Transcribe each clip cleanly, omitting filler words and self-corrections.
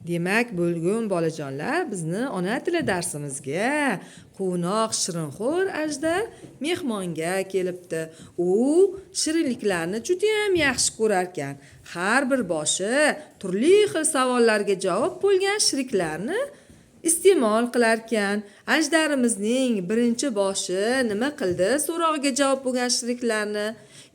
Demak, bugun, bolajonlar, bizni ona tili darsimizga quvnoq, shirinxo'r ajdar mehmonga kelibdi. U shirinliklarni judayam yaxshi ko'rarkan. Har bir boshi turli xil savollarga javob bo'lgan shirinliklarni iste'mol qilarkan. Ajdarimizning birinchi boshi nima qildi so'rog'iga javob bo'lgan shirinliklarni,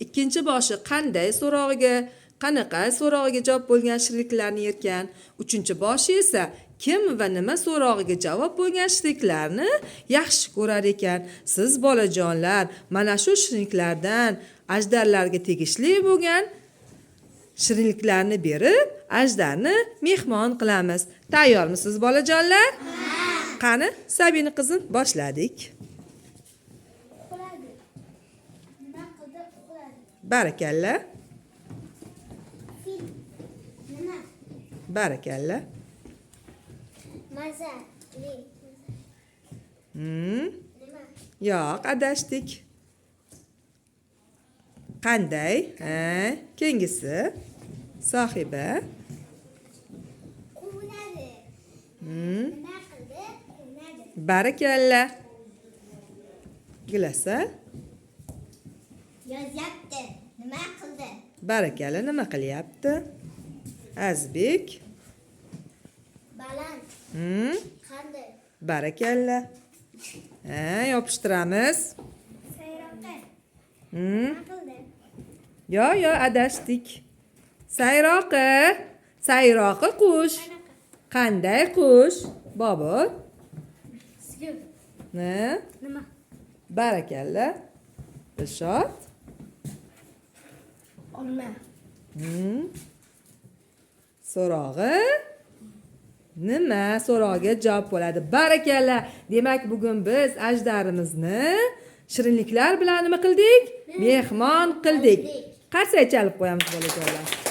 ikkinchi boshi qanday so'rog'iga, qanaqa so'rog'iga javob bo'lgan shirinliklarni yerkan, uchinchi boshi esa kim va nima so'rog'iga javob bo'lgan shirinliklarni yaxshi ko'rar ekan. Siz, bolajonlar, mana shu shirinliklardan ajdarlarga tegishli bo'lgan shirinliklarni berib, ajdarni mehmon qilamiz. Tayyormisiz, bolajonlar? Qani, Sabina qizim, boshladik. Uxladi. Nima qildi? Uxladi. Barakalla. Fil. Nima? Barakalla. Mazali. Nima? Yo'q, adashdik. Qanday? Ha, keyingisi, Sohiba. Quvnadi. Nima qildi? Quvnadi. Barakalla. Gulasal. Yozyapti. Nima qildi? Barakalla, nima qilyapti? Azbek. Baland. Qanday? Barakalla. Ha, yopishtiramiz. Sayroqi. Nima qildi? Yo, adashdik. Sayroqi, sayroqi qush. Qanaqa? Qanday qush, Bobur? Sigir. Ne? Nima? Barakalla. Dilshod. Olma. So'rog'i nima so'rog'iga javob bo'ladi. Barakalla. Demak, bugun biz ajdarimizni shirinliklar bilan nima qildik? Mehmon qildik. Qarsak chalib qo'yamiz, bolajonlar.